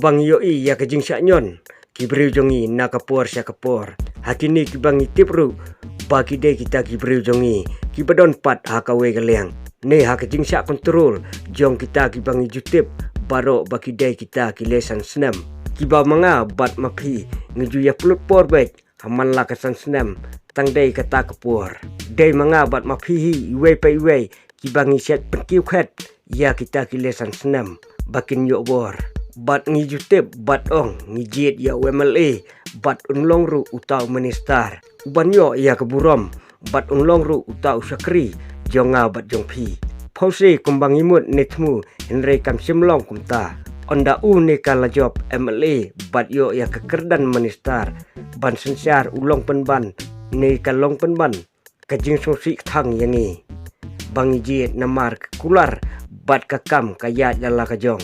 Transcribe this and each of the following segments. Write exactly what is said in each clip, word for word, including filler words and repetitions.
Ba ngi ïohi ïa ka jingshah ñion ki briew jong ngi na ka por sha ka por. Ha kine kiba ngi tip ruh ba ki dei kita ki briew jong ngi kiba don pat ha kawei ka liang. Ne ha ka jingshah kontrol jong kita kiba ngi ju tip baroh ba ki dei kita ki leh san snem. Kiba ma nga bad ma phi ngi ju ïa pynlut por beit ha man la ka san snem, tang dei kata ka por. Dei ma nga bad ma phi hi iwei pa iwei kiba ngi shait pynkiew khet ïa kita ki leh san snem ba kin ïoh bor. Bad ngi ju tip bad ong ngi jied ïa u M L A bad un long ruh uta u minister uban ïoh ïa ka burom bad un long ruh uta u shakri jong nga bad jong phi. Phewse kumba ngi mut ne thmu, hynrei kam shym long kumta. Ynda u ne ka la jop M L A bad ïoh ïa ka kyrdan minister ban synshar u long pynban ne ka long pynban ka jingsngewsih kthang ïa ngi ba ngi jied namar ka kular bad ka kam ka ïaid la la ka jong.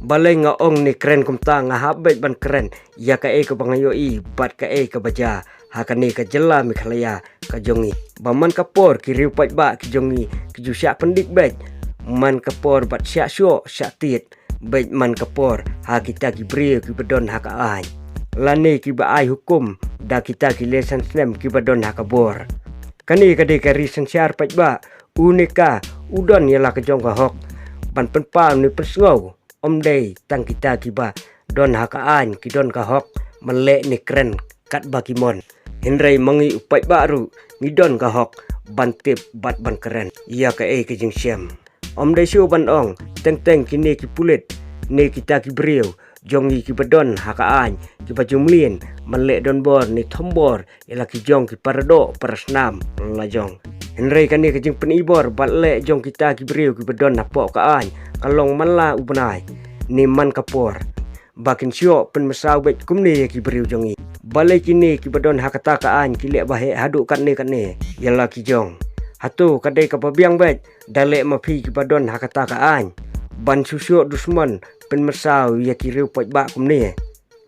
Balei nga ong ne kren kumta? Nga hap beit ban kren ïa kaei kaba nga ïohi bad kaei kaba jia ha kane ka jylla Meghalaya ka jong ngi. Ba man ka por ki riew paidbah ki jong ngi ki ju shah pyndik beit, man ka por bad shah shoh shah tied beit man ka por ha kita ki briew kiba don ha ka aiñ lane kiba ai hukum da kita ki leh san snem kiba don ha ka bor. Kane ka dei ka ri synshar paidbah, u ne ka u don ïa la ka jong ka hok ban pynpaw ne pynsngew. Ym dei tang kita kiba don ha ka aiñ ki don ka hok ban leh ne kren katba ki mon, hynrei ma ngi u paidbah ruh ngi don ka hok ban tip bad ban kren ïa kaei ka jingshem. Ym dei shuh ban ong teng teng kine ki pulit ne kita ki briew jong ngi kiba don ha ka aiñ kiba ju mlien ban leh donbor ne thombor ïa la ki jong ki paradoh parasnam la jong. Hynrei kane ka jingpynibor bad leh jong kita ki briew kiba don hapoh ka aiñ ka long man la u bnai ne man ka por. Ba kin shuh pynmynsaw beit kumne ïa ki briew jong ngi. Balei kine kiba don ha kata ka aiñ ki leh ba heh haduh katne katne ïa la ki jong? Hato ka dei kaba biang beit da leh ma phi kiba don ha kata ka aiñ ban shu shuh dusmon pynmynsaw ïa ki riew paidbah kumne?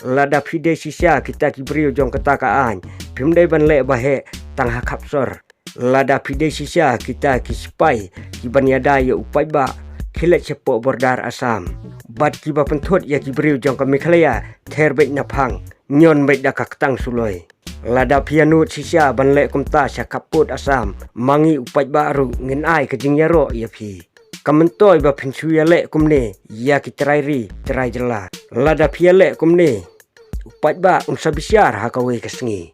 Lada phi dei shisha kita ki briew jong kata ka aiñ, phim dei ban leh ba heh tang ha khap sor. Lada phi dei shisha kita ki sipai kiban ïada ïa u paidbah, khie leit shapoh border Assam bad kiba pynthut ïa ki briew jong ka Meghalaya ther beit na phang, ñion beit da ka ktang suloi. Lada phi ïanud shisha ban leh kumta sha khap pud Assam, ma ngi u paidbah ruh ngin ai ka jingïaroh ïa phi. Ka myntoi ba phin shu ïaleh kumne ïa ki trai ri trai jylla. Lada phi ïaleh kumne, u paidbah un sa bishar ha kawei ka sngi.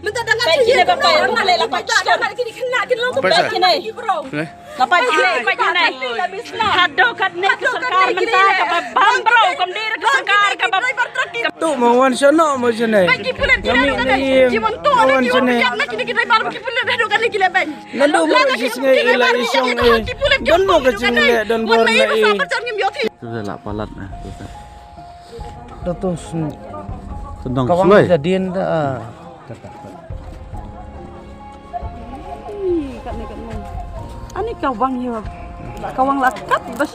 Mynta da ngan kine ba pai, ba leh la pai. Pai sa? Pai kine. Pai. La pai kine, pai kine. Haduh katne ka sorkar mynta kaba bam bro, kam dei ka sorkar kaba. Tu mo wan shano mo shane. Pai ki pulit. Kami kine ni mo wan shane. Kine kine baru ki pulit haduh katne ki leh bang. Naduh mo shi sngi ila i shong i. Don mo ka jingleh donbor na i. Tu dah lah palat na. Tu dah. Dah tu sn-, sedang kawang sulai. Jadin dah. Ih, kat ni, kat ni. Ani kawang ïa. Kawang la kat bas